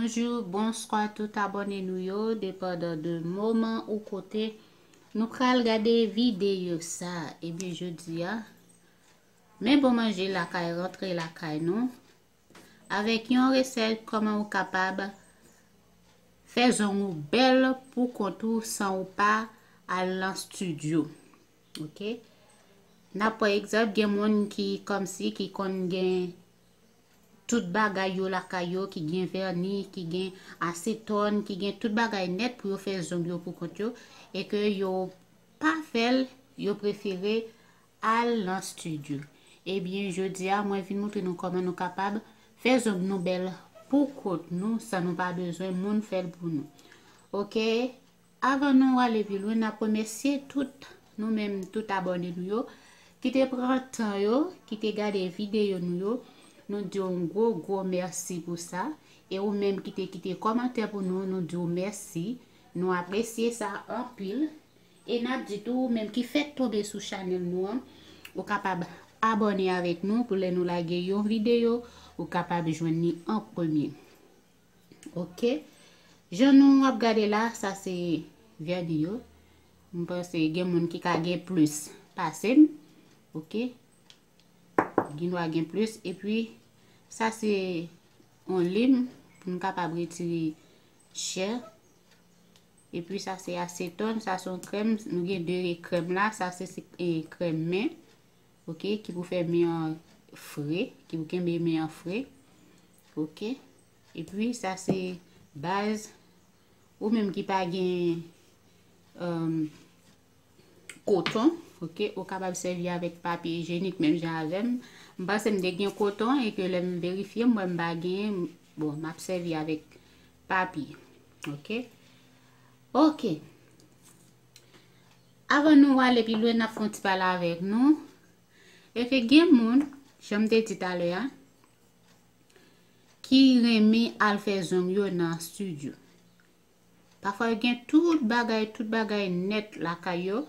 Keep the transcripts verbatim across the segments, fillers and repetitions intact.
Bonjou, bonswa tout abòne nou yo, depandan de moman ou kote nou pral gade videyo sa. Ebyen, jodi a, men bon manje lakay, rantre lakay nou, avèk yon resèt kòman ou kapab fè zong ou bèl pou kont ou san ou pa al nan estidyo. Ok? N ap pran egzanp, gen moun ki kòmsi ki konn gen tout bagay yo lakay yo, ki gen vèni, ki gen asetòn, ki gen tout bagay nèt pou yo fè zong yo pou kont yo, e ke yo pa fè l, yo prefere al nan estidyo. Ebyen, jodi a, mwen vin montre nou kòman nou kapab fè zong nou bèl pou kont nou, san nou pa bezwen moun fè l pou nou. Ok? Avan nou ale pi lwen, n ap remèsye tout nou menm, tout abòne nou yo, ki te pran tan yo, ki te gade videyo nou yo. Nou di yon gwo, gwo mèsi pou sa. E ou menm ki te kite kòmantè pou nou, nou di w mèsi. Nou apresye sa anpil. E n ap di tou, ou menm ki fèk tonbe sou chanèl nou an, ou kapab abòne avèk nou pou lè nou lage yon videyo, ou kapab jwenn li an premye. Ok? Jan nou ap gade la, sa se vèni yo. M panse gen moun ki ka gen plis pase m. Ok? Gen dwa gen plis. Epi, sa se yon lim pou n kapab retire chè. Epi, sa se asetòn, sa se yon krèm. Nou gen de krèm la. Sa se, se, e, krèm men. Ok? Ki pou fè men an fre. Ki pou kenbe men an fre. Ok? Epi, sa se baz. Ou menm ki pa gen, um, koton, ok, ou kapab sèvi avèk papye ijenik menm jan avè m. M panse m te gen koton e ke lè m verifye, m wè m pa genyen, bon, m ap sèvi avèk papye. Ok? Ok. Avan nou ale pi lwen, n ap fè yon ti pale avèk nou. E ke gen moun, jan m te di talè a, ki renmen al fè zong yo nan estidyo. Pafwa yo gen tout bagay, tout bagay nèt lakay yo.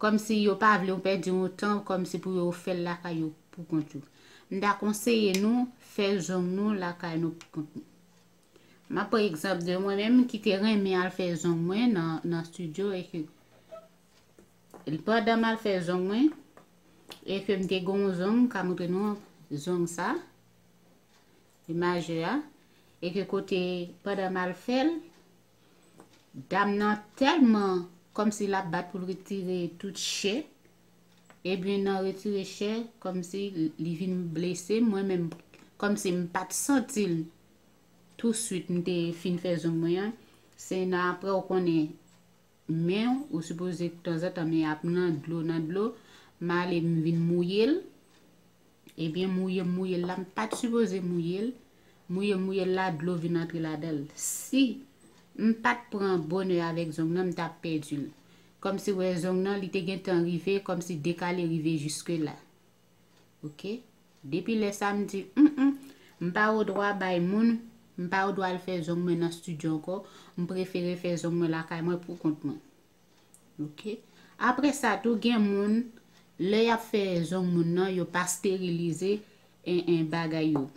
Kòmsi yo pa vle w pèdi yon tan, kòmsi pou yo fè l lakay yo pou kont yo. M ta konseye nou fè zong nou lakay nou pou kont nou. M ap pran egzanp de mwen menm ki te renmen al fè zong mwen nan, nan estidyo e ke pandan m al fè zong mwen, e ke m te gen yon zong, m ka montre nou zong sa, imaj a, e ke kote pandan m al fè l, dam nan tèlman kòmsi l ap bat pou l retire tout chè, ebyen nan retire chè, kòmsi li vin blese m, mwen menm, kòmsi m pa t santi l touswit m te fin fè zong mwen an. Se nan apre ou konnen men ou sipoze tanzantan men ap nan dlo, nan dlo, m ale m vin mouye l. Ebyen, mouye m mouye l la, m pa t sipoze mouye l. Mouye m mouye l la, dlo vin antre ladan l. Si m pa t pran bonè avèk zong nan, m t ap pèdi l. Kòmsi wè zong nan, li te gentan rive, kòmsi dekale rive jiske la. Ok? Depi lè sa, m di, mm, mm, m pa odwa bay moun, m pa odwa al fè zong mwen nan estidyo ankò, m prefere fè zong mwen lakay mwen pou kont mwen. Ok? Apre sa tou, gen moun, lè y ap fè zong moun nan, yo pa esterilize, en, en, bagay yo.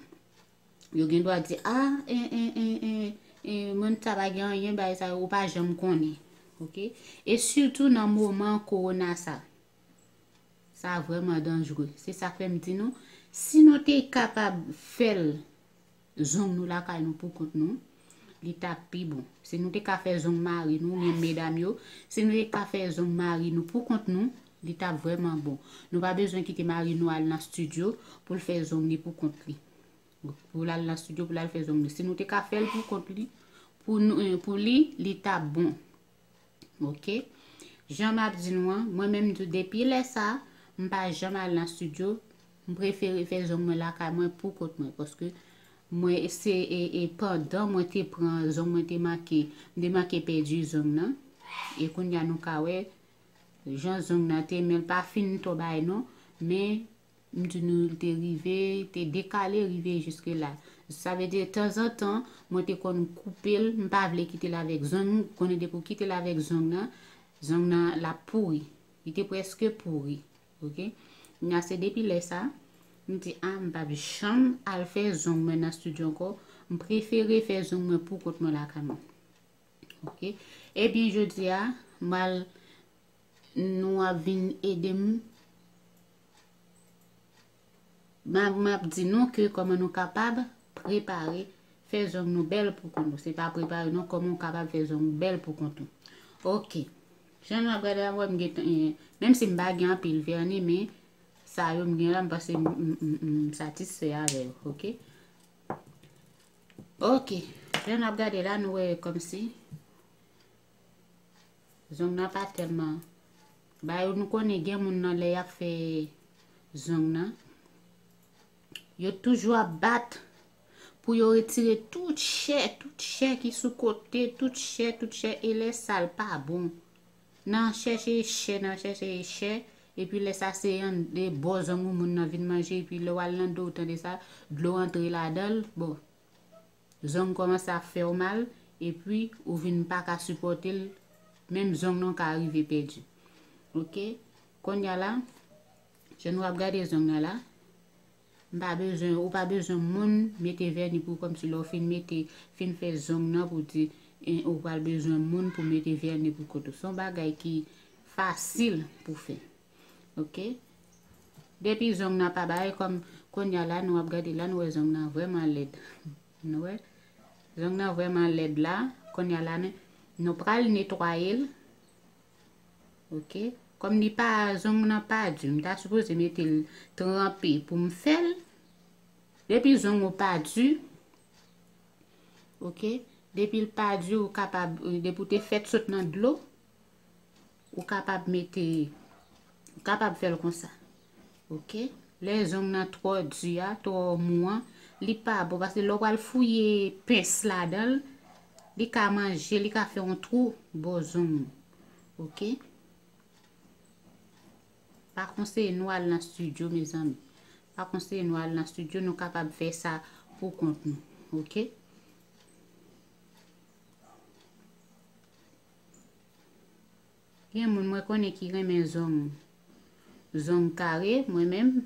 Yo gen dwa di, a, en, en, en, en, en, moun sa pa gen anyen, bagay sa yo, ou pa janm konnen. Ok? E sitou nan moman kowona sa. Sa vrèman danjre. Se sa k fè m di nou, si nou te kapab fè l zong nou lakay nou pou kont nou, li t ap pi bon. Si nou te ka fè zong mari nou, oubyen medam yo, si nou te ka fè zong mari nou pou kont nou, li t ap vrèman bon. Nou pa bezwen kite mari nou al nan estidyo pou l fè zong li pou kont li. Pou l al nan estidyo, pou l al fè zong li. Si nou te ka fè l pou kont li, pou nou, eh, pou li, li t ap bon. Ok? Jan m ap di nou an, mwen menm tou, depi lè sa, m pa janm al nan estidyo. M prefere fè zong mwen lakay mwen pou kont mwen. Paske mwen, se, e, e pandan mwen te pran zong mwen te manke, m te manke pèdi zong nan. E kounye a nou ka wè, jan zong nan te, men l pa fin twò bay non. Men m di nou, li te rive, te dekale, rive jiske la. Sa vle di, tanzantan, mwen te konn koupe l, m pa vle kite l avèk zong, konnen depi w kite l avèk zong nan, zong nan, l ap pouri. Li te prèske pouri. Ok? Kounye a, se depi lè sa, m di, a, m p ap janm al fè zong mwen nan estidyo ankò. M prefere fè zong mwen pou kont mwen lakay mwen. Ok. Ebyen, jodi a, m al, nou ap vin ede m. M ap, m ap di nou ke kòman nou kapab prepare, fè zong nou bèl pou kont nou. Se pa prepare non, kòman w kapab fè zong bèl pou kont ou. Ok. Jan nou ap gade la, wè m gen, eh, menm si m pa gen anpil vèni, men sa yo m gen la, m panse m, m, m, m satisfè avè yo, ok? Ok. Jan nou ap gade la, nou wè kòmsi zong nan pa tèlman. Ba yo, nou konnen gen moun nan lè y ap fè zong nan, yo toujou ap bat pou yo retire tout chè, tout chè ki sou kote, tout chè, tout chè, e lè sa l pa bon. Nan chèche chè, nan chèche chè, epi lè sa se yon de bò zong ou moun nan vin manje, epi lè w al nan do, ou tande sa, dlo antre ladan l, bon. Zong kòmanse ap fè w mal, epi ou vin pa ka sipòte l, menm zong nan ka rive pèdi. Ok? Kounye a la, jan nou ap gade zong nan la, m pa bezwen, ou pa bezwen moun mete vèni pou kòmsi lè w fin mete, fin fè zong nan pou di, eh, ou pral bezwen moun pou mete vèni pou kont ou. Se yon bagay ki fasil pou fè. Ok? Depi zong nan pa bay, kòm kounye a la, nou ap gade la, nou wè zong nan vrèman lèd. Nou wè? Zong nan vrèman lèd la. Kounye a la, nou, nou pral netwaye l. Ok? Kòm li pa, zong nan pa di, m ta sipoze mete l tranpe pou m fè l. Depi zong ou pa di, ok? Depi l pa di, ou kapab, depi w te fèt sot nan dlo, ou kapab mete, ou kapab fè l konsa. Ok? Lè zong nan twò di a, twò mou an, li pa bon, paske lè w pral fouye pens ladan l, li ka manje, li ka fè yon twou bò zong ou. Ok? Pa konseye nou al nan estidyo, mezanmi. Pa konseye nou al nan estidyo, nou kapab fè sa pou kont nou. Ok? Gen moun mwen konnen ki renmen zong, zong kare, mwen menm,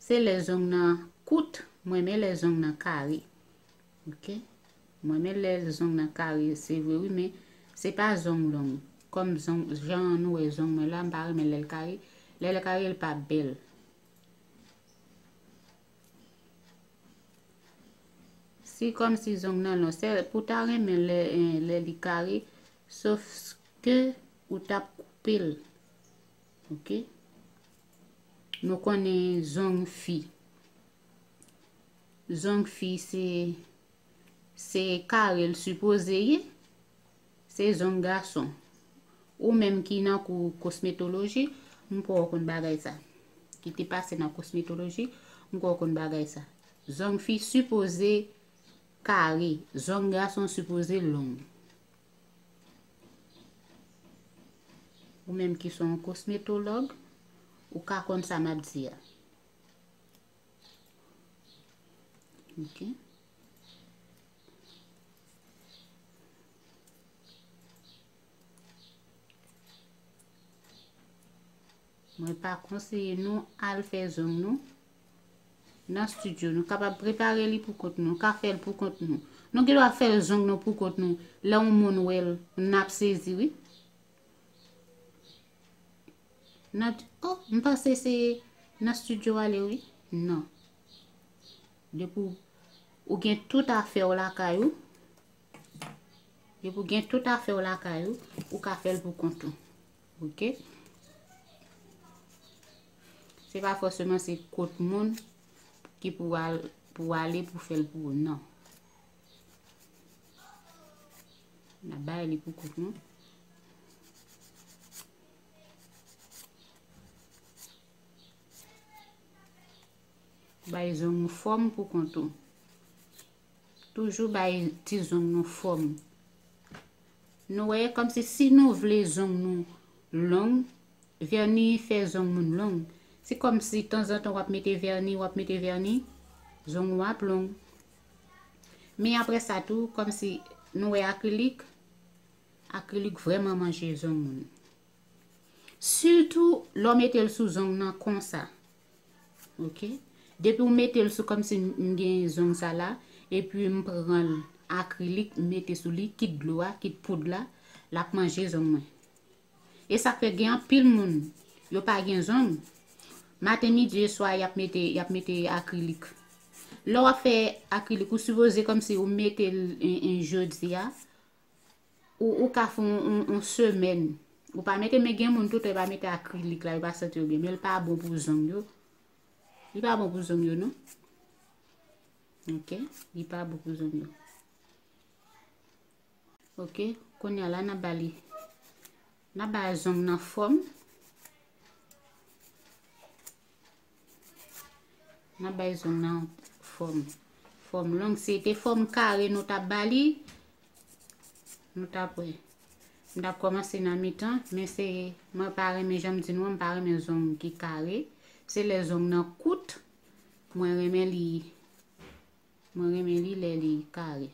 se lè zong nan kout, mwen renmen lè zong nan kare. Ok? Mwen renmen lè zong nan kare, se vre wi, men se pa zong long. Kòm zong, jan nou wè zong mwen la, m pa renmen lè l kare. Lè l kare, l pa bèl. Si kòmsi zong nan long, se pou ta renmen lè, eh, lè li kare, sof ke ou t ap koupe l. Ok? Nou konnen zong fi. Zong fi se, se kare l sipoze ye. Se zong gason. Ou menm ki nan kou kosmetoloji, m kwè w konn bagay sa. Ki te pase nan kosmetoloji, m kwè w konn bagay sa. Zong fi sipoze kare, zong gason sipoze long. Ou menm ki se yon kosmetològ, ou ka konn sa m ap di a. Ok. Mwen pa konseye nou al fè zong nou nan estidyo. Nou kapab prepare li pou kont nou, nou ka fè l pou kont nou. Nou gen dwa fè zong nou pou kont nou. Lè yon moun wè l, n ap sezi, wi. N ap di, "Oh, m panse se nan estidyo ale, wi." Non. Depi w, ou gen tout afè w lakay ou, depi w gen tout afè w lakay ou, ou ka fè l pou kont ou. Ok? Se pa fòseman se kot moun ki pou al, pou ale pou fè l pou ou, non. N ap bay li pou kont nou. Bay zong ou fòm pou kont ou. Toujou bay ti zong nou fòm. Nou wè, kòmsi si nou vle zong nou long, vèni fè zong moun long. Se kòmsi tanzantan w ap mete vèni, w ap mete vèni, zong ou ap long. Men apre sa tou, kòmsi nou wè akrilik, akrilik vrèman manje zong moun. Sitou lè w mete l sou zong nan konsa. Ok? Depi w mete l sou kòmsi m gen zong sa la, epi m pran akrilik, m mete sou li, kit dlo a, kit poud la, l ap manje zong mwen. E sa k fè gen anpil moun, yo pa gen zong. Maten, midi e swa, y ap mete, y ap mete akrilik. Lè w ap fè akrilik, ou sipoze kòmsi ou mete l, en, en, jodi a, ou, ou ka fè yon, yon, yon semèn. Ou pa mete, men gen moun toutan yo pa mete akrilik la, yo pa santi yo byen. Men l pa bon pou zong yo. Li pa bon pou zong yo, non. Ok, li pa bon pou zong yo. Ok, kounye a la, n ap ba li, n ap ba zong nan fòm. N ap bay zong nan fòm, fòm long. Si se te fòm kare nou t ap ba li, nou t ap wè. M t ap kòmanse nan mitan, men se, mwen pa renmen, jan m di nou an, m pa renmen zong ki kare. Se lè zong nan kout, mwen renmen li, mwen renmen li lè li kare.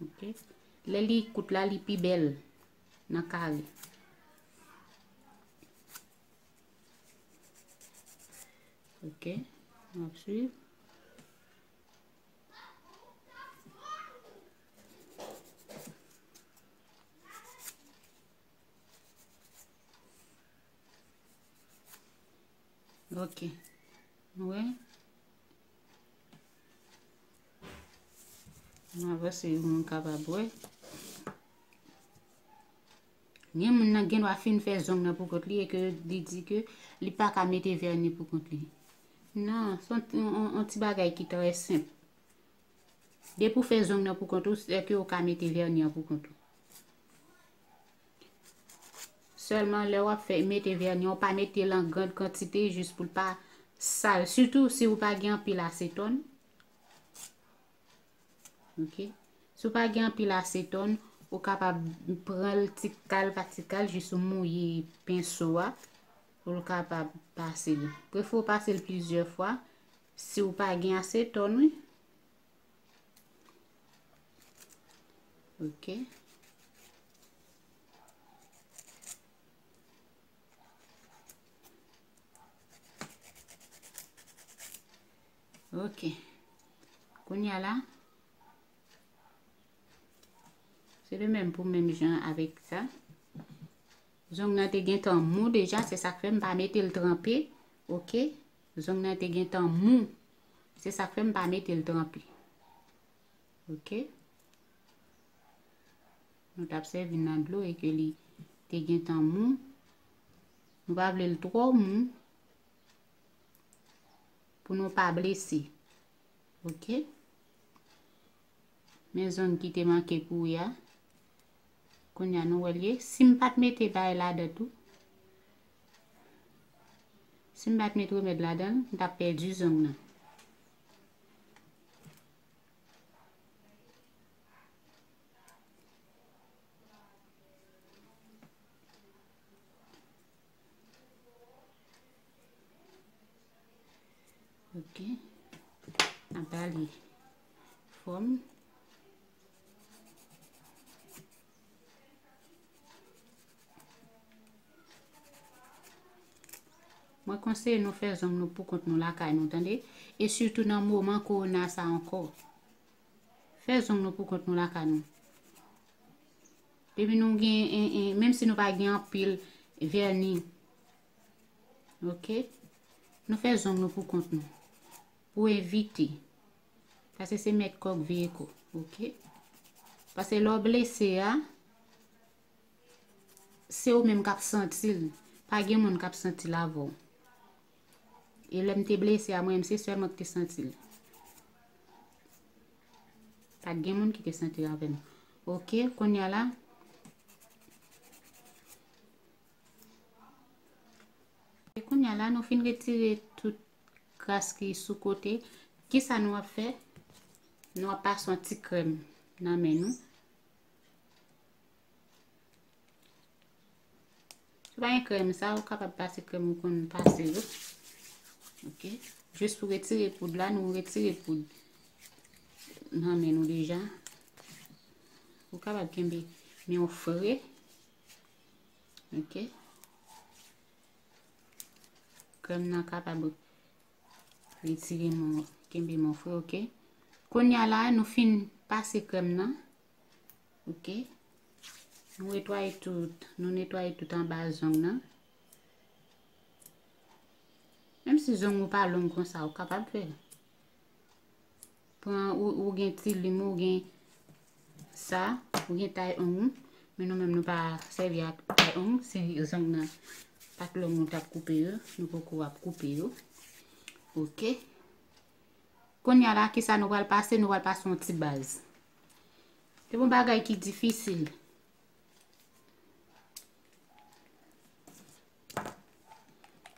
Ok. Lè li kout la, li pi bèl nan kare. Ok. N ap swiv. Ok. Nou wè? N avanse pou moun kapab wè. Gen moun nan gen dwa fin fè zong nan pou kont li e ke li di ke li pa ka mete vèni pou kont li. Non, se yon, yon, yon, yon ti bagay ki trè senp. Depi w fè zong nan pou kont ou, se ke w ka mete vèni an pou kont ou. Sèlman lè w ap fè, mete vèni an, w pa mete l an gran kantite jis pou l pa sal. Sitou si w pa gen anpil asetòn. Ok. Si w pa gen anpil asetòn, ou kapab pran l ti kal pa ti kal, jis ou mouye penso a, pou l kapab pase l. Prefere w pase l plizyè fwa, si w pa gen asetòn, wi. Ok. Ok. Kounye a la, se de menm pou menm jan avèk sa. Zong nan te gentan mou deja, se sa k fè m pa mete l tranpe. Ok. Zong nan te gentan mou. Se sa k fè m pa mete l tranpe. Ok. Nou t ap sèvi nan dlo e ke li te gentan mou. Nou pa vle l twò mou pou nou pa blese. Ok. Men zong ki te manke pouri a. Kounye a nou wè l ye. Si m pa t mete bagay ladan tou, si m pa t met remèd ladan l, m t ap pèdi zong nan. Ok. N ap ba li fòm. Mwen konseye nou fè zong nou pou kont nou lakay nou, tande? E sitou nan moman kowona sa ankò. Fè zong nou pou kont nou lakay nou. Depi nou gen, en, en, menm si nou pa gen anpil vèni, ok? Nou fè zong nou pou kont nou. Pou evite. Paske se mèt kòk veye kò, ok? Paske lè w blese a, se ou menm k ap santi l. Pa gen moun k ap santi l avè w. E lè m te blese a, mwen menm, se sèl mwen ki te santi l. Pa t gen moun ki te santi l avè m. Ok, kounye a la. E kounye a la, nou fin retire tout kras ki sou kote. Kisa nou ap fè? Nou ap pase yon ti krèm nan men nou. Si w pa gen krèm sa, ou kapab pase krèm ou konn pase yo. Ok. Jis pou retire poud la, nou retire poud nan men nou deja. Ou kapab kenbe men w fre. Ok. Krèm nan kapab Retire men w, kenbe men w fre, oke? Kounye a la, nou fin pase krèm nan. Oke? Nou netwaye tout, nou netwaye tout anba zong nan. Menm si zong ou pa long konsa, ou kapab fè l. Pran, ou, ou gen ti lim, ou gen sa, ou gen tay ong ou. Men nou menm nou pa sèvi ak tay ong. Si zong nan pa t long nou t ap koupe yo, nou poko ap koupe yo. Oke. Kounye a la, kisa nou pral pase? Nou pral pase yon ti baz. Se yon bagay ki difisil.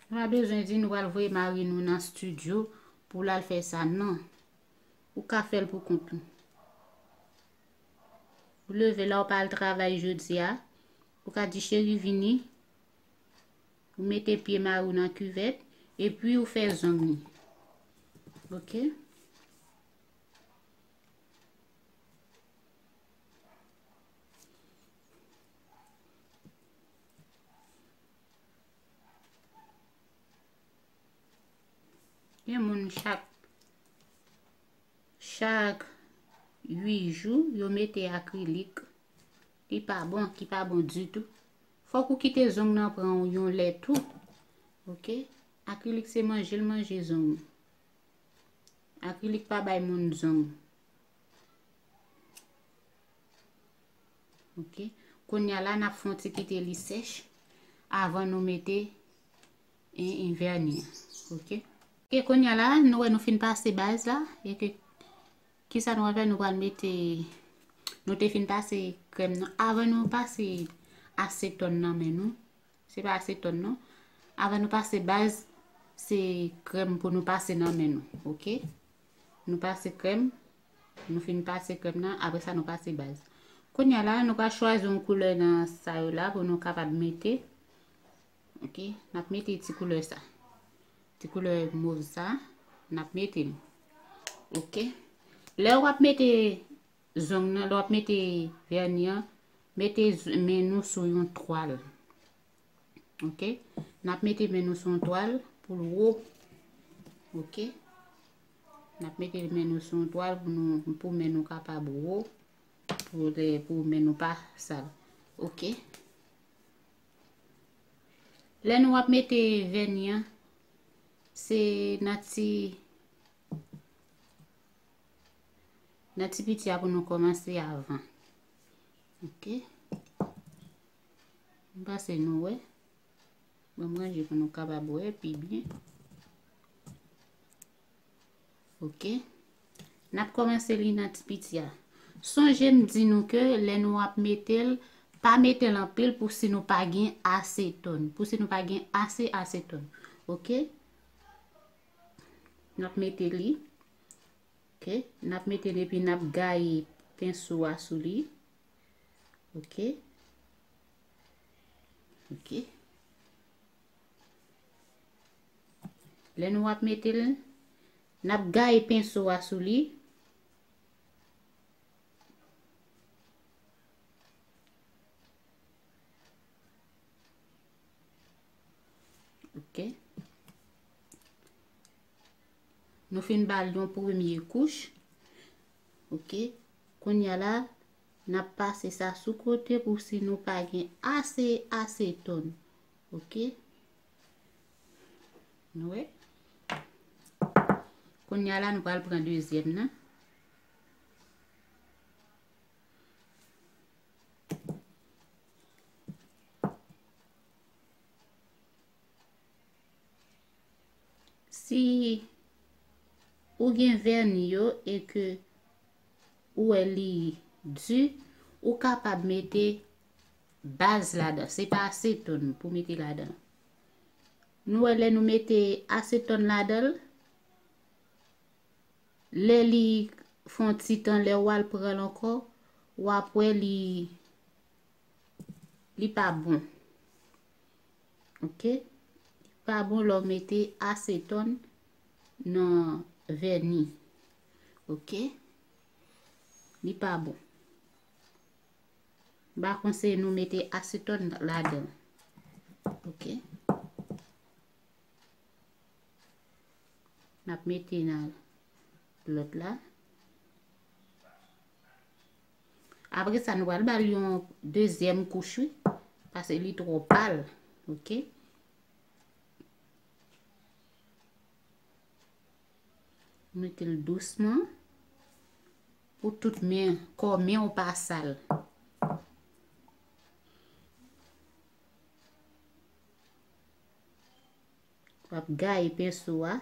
Nou pa bezwen di nou pral voye mari nou nan estidyo pou l al fè sa, non. Ou ka fè l pou kont ou. Ou leve la, ou pa al travay jodi a, ou ka di, "Cheri, vini." Ou mete pye mari w nan kivèt, epi ou fè zong li. Oke? Gen moun chak, chak uit jou, yo mete akrilik. Li pa bon, ki pa bon ditou. Fòk ou kite zong nan pran w yon lè tou. Oke? Akrilik se manje l manje zong. Akrilik pa bay moun zong. Oke. Kounye a la, n ap fè yon ti kite li sèch avan nou mete en, en vèni an. Oke. Oke, kounye a la, nou wè nou fin pase baz la. E ke, kisa nou pral fè? Nou pral mete, nou te fin pase krèm nan. Avan nou pase asetòn nan men nou, se pa asetòn non. Avan nou pase baz, se krèm pou nou pase nan men nou, oke? Nou pase krèm, nou fin pase krèm nan, apre sa nou pase baz. Kounye a la, nou ka chwazi yon koulè nan sa yo la pou nou kapab mete. Oke, n ap mete ti koulè sa. Ti koulè mov sa, n ap mete l. Oke. Lè w ap mete zong nan, lè w ap mete vèni an, mete z-, men nou sou yon twal. Oke? N ap mete men nou sou yon twal pou l wo. Oke? N ap mete men nou sou yon twal pou nou, pou men nou kapab wo, pou lè, pou men nou pa sal. Oke? Lè nou ap mete vèni an, se nan ti Nan ti piti a pou nou kòmanse avan. Oke. M panse nou wè. Ban m ranje pou nou kapab wè pi byen. Oke. N ap kòmanse li nan ti piti a. Sonje m di nou ke lè nou ap mete l, pa mete l anpil pou si nou pa gen asetòn. Pou si nou pa gen ase asetòn. Oke. N ap mete li. Oke, n ap mete l epi n ap gaye penso a sou li. Oke. Oke. Lè nou ap mete l, n ap gaye penso a sou li. Oke. Nou fin ba l yon premye kouch. Oke. Kounye a la, n ap pase sa sou kote pou si nou pa gen ase asetòn. Oke. Nou wè? Kounye a la, nou pral pran dezyèm nan. Si ou gen vèni yo e ke ou wè li di, ou kapab mete baz ladan. Se pa asetòn pou mete ladan. Nou wè lè nou mete asetòn ladan l, lè li fè yon ti tan, lè w al pran l ankò, w ap wè li, li pa bon. Oke? Li pa bon lè w mete asetòn nan vèni. Oke? Li pa bon. M pa konseye nou mete asetòn ladan. Oke? N ap mete nan lòt la. Apre sa, nou pral ba l yon dezyèm kouch, wi. Paske li twò pal. Oke? Mete l dousman. Pou tout men, kò men w pa sal. W ap gaye penso a.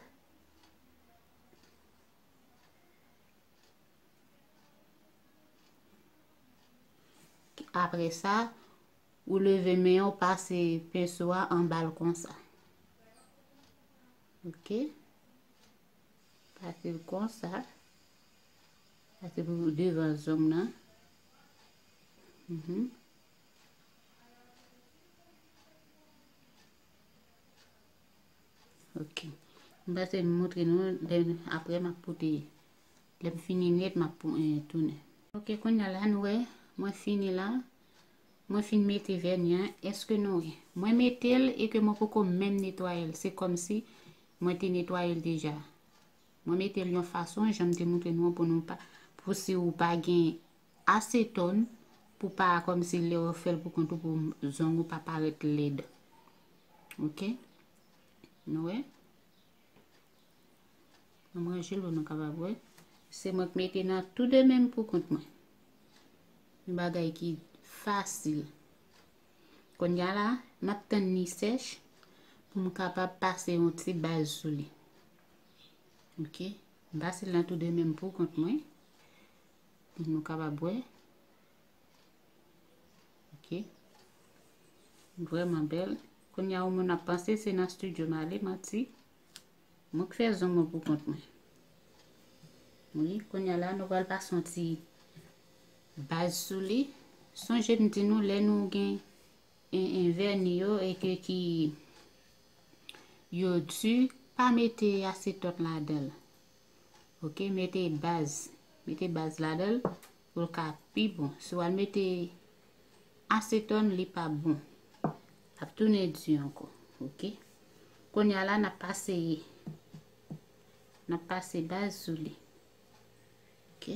Apre sa, ou leve men w, pase penso a anba l konsa. Oke? Pase l konsa. Pase pou devan zong nan. Mhm. Ok. M pase m montre nou, lè, apre m ap pote, lè m fini nèt, m ap pou, eh, tounen. Ok, kounye a la, nou wè, mwen fini la. Mwen fin mete vèni an, èske nou wè? Mwen mete l e ke mwen poko menm netwaye l. Se kòmsi mwen te netwaye l deja. Mwen mete l yon fason, jan m te montre nou an, pou nou pa, pou si ou pa gen asetòn, pou pa kòmsi lè w fè l pou kont ou, pou zong ou pa parèt lèd. Ok? Nou wè? Ann ranje l pou nou kapab wè. Se mwen k mete nan tou de menm pou kont mwen. Yon bagay ki fasil. Kounye a la, m ap tann li sèch pou m kapab pase yon ti baz sou li. Ok. M pase l nan tou de menm pou kont mwen. Pou nou kapab wè. Ok. Vrèman bèl. Kounye a, yon moun ap panse se nan estidyo m ale, manti. Mwen k fè zong mwen pou kont mwen. Wi, kounye a la, nou pral pase yon ti baz sou li. Sonje m di nou, lè nou gen en, en vèni yo e ke ki yo di, pa mete asetòn ladan l. Ok, mete baz. Mete baz ladan l pou l ka pi bon. Si w al mete asetòn, li p ap bon. L ap tounen di ankò. Ok. Kounye a la, n ap pase, n ap pase baz sou li. Ok.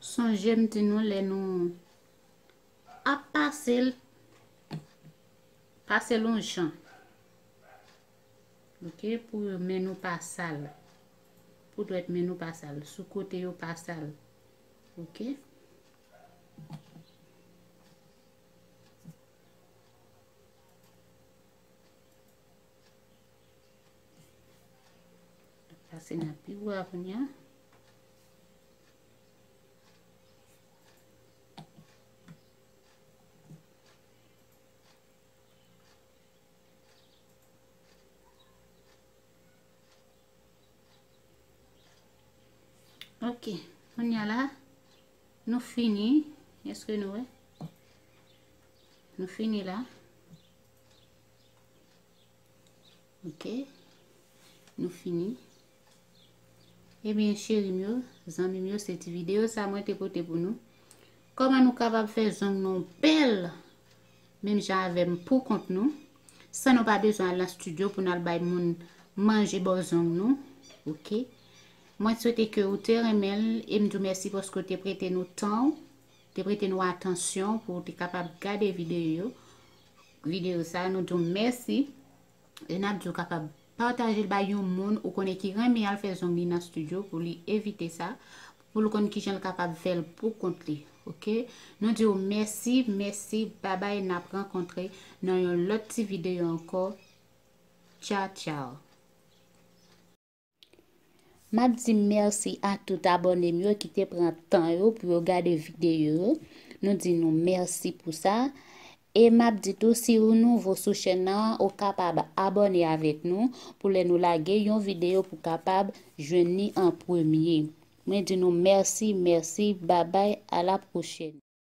Sonje m di nou lè nou ap pase l, pase l yon jan. Ok, pou men nou pa sal. Pou dwèt men nou pa sal. Sou kote yo pa sal. Ok. Pase nan pi wo a kounye a. Ok, kounye a la, nou fini. Èske nou wè? Nou fini la. Ok. Nou fini. Ebyen, cheri m yo, zanmi m yo, se ti videyo sa mwen te pote pou nou. Kòman nou kapab fè zong nou bèl, menm jan avè m pou kont nou, san nou pa bezwen al nan estidyo pou n al bay moun manje bò zong nou. Ok. Mwen swete ke ou te renmen l e m di w mèsi paske w te prete nou tan w, te prete nou atansyon pou w te kapab gade videyo yo. Videyo sa, nou di w mèsi. E n ap di w kapab pataje l bay yon moun ou konnen ki renmen al fè zong li nan estidyo pou li evite sa, pou l konn kijan l kapab fè l pou kont li. Ok? Nou di w mèsi, mèsi, babay, n ap rankontre nan yon lòt ti videyo ankò. Tchaw, tchaw. M ap di mèsi a tout abòne m yo ki te pran tan yo pou yo gade videyo yo. Nou di nou mèsi pou sa. E m ap di tou, si ou nouvo sou chèn nan, ou kapab abòne avèk nou pou lè nou lage yon videyo pou kapab jwenn li an premye. Mwen di nou mèsi, mèsi, babay, a la pwochèn.